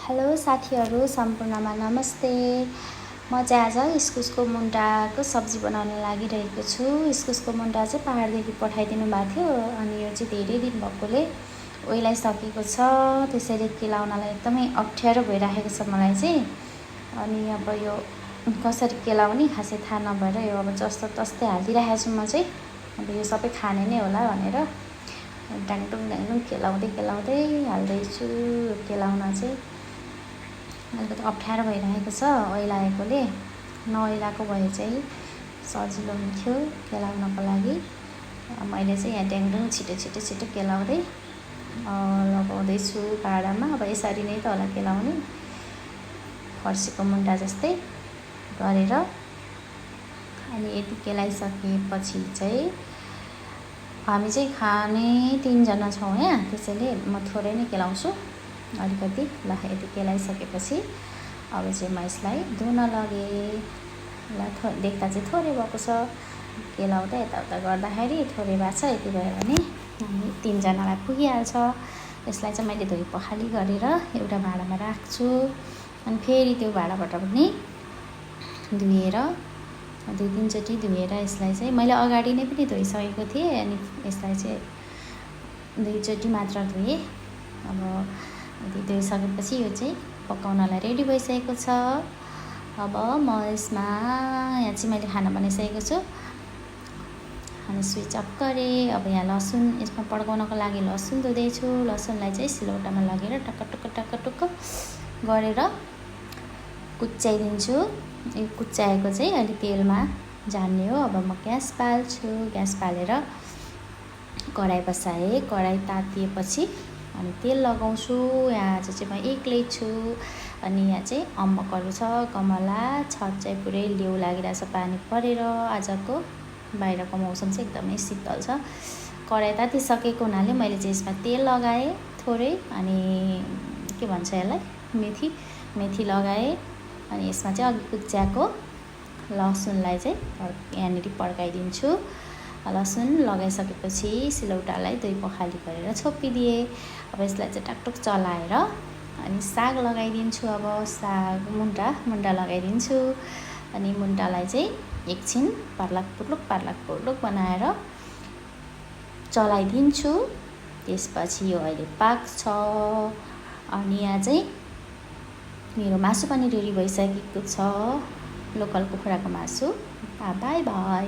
Hello साथीहरू सम्पूर्णमा नमस्ते। म चाहिँ आज इस्कुसको मुन्टाको सब्जी बनाउन लागिरहेको छु। इस्कुसको मुन्टा चाहिँ पहाडदेखि पठाइदिनु भएको थियो अनि यो चाहिँ धेरै दिन भएकोले ओइलाइसकेको छ। त्यसैले केलाउनलाई एकदमै अप्ठ्यारो भइरहेको छ मलाई चाहिँ। अनि अब यो कसरी केलाउने खासै थाहा नभएर यो अब जस्तो तस्तै हालिदिरहेको छु म चाहिँ। अब यो सबै खाने नै होला भनेर ड्याङडुङ केलाउँदै हाल्दैछु। केलाउन चाहिँ अलिकति अप्ठ्यारो भइरहेको छ ओइलाएकोले। नओइलाको भए चाहिँ सजिलो हुन्थ्यो केलाउनको लागि। मैले चाहिँ यहाँ ड्याङडुङ छिटो केलाउँदै लगाउँदैछु भाँडामा। अब यसरी नै त होला केलाउने, फर्सीको मुन्टा जस्तै गरेर। अनि यति केलाइसकेपछि चाहिँ हामी चाहिँ खाने 3 जना छौँ यहाँ, त्यसैले म थोरै नै केलाउँछु अलिकति। ल यति केलाइसकेपछि अब चाहिँ म यसलाई धुन लगेँ। ल देख्दा चाहिँ थोरै भएको छ, केलाउँदा यताउता गर्दाखेरि थोरै भएको छ। यति भयो भने हामी 3 जनालाई पुगिहाल्छ। यसलाई चाहिँ मैले धोइ पखाली गरेर एउटा भाँडामा राख्छु। अनि फेरि त्यो भाँडाबाट पनि धुएर 2-3 चोटि धुएर यसलाई चाहिँ मैले अगाडि नै पनि धोइसकेको थिएँ। अनि यसलाई चाहिँ 2 चोटि मात्र धोएँ। अब यति धोइसकेपछि यो चाहिँ पकाउनलाई रेडी भइसकेको छ। अब म यसमा यहाँ चाहिँ मैले खाना बनाइसकेको छु अनि स्विच अफ गरेँ। अब यहाँ लसुन, यसमा पड्काउनको लागि लसुन धुँदैछु। लसुनलाई चाहिँ सिलौटामा लगेर टक्क गरेर कुच्याइदिन्छु। यो कुच्याएको चाहिँ अलि तेलमा झान्ने हो। अब म ग्यास बाल्छु। ग्यास बालेर कराई बसाएँ। कराई तातिएपछि अनि तेल लगाउँछु। यहाँ चाहिँ म एक्लै छु। अनि यहाँ चाहिँ अम्बकहरू छ, कमला छत चाहिँ पुरै लेउ लागिरहेछ पानी परेर। आजको बाहिरको मौसम चाहिँ एकदमै शीतल छ। कराई तातिसकेको हुनाले मैले चाहिँ यसमा तेल लगाएँ थोरै। अनि के भन्छ यसलाई, मेथी लगाएँ। अनि यसमा चाहिँ अघि कुच्याएको लसुनलाई चाहिँ यहाँनिर पड्काइदिन्छु। लसुन लगाइसकेपछि सिलौटालाई धोइ पखाली गरेर छोपिदिएँ। अब यसलाई चाहिँ टाकटुक चलाएर अनि साग लगाइदिन्छु। अब साग मुन्टा लगाइदिन्छु। अनि मुन्टालाई चाहिँ एकछिन पार्लाक पुर्लुक बनाएर चलाइदिन्छु। त्यसपछि यो अहिले पाक्छ। अनि यहाँ चाहिँ मेरो मासु पनि रेडी भइसकेको छ, लोकल कुखुराको मासु। By by.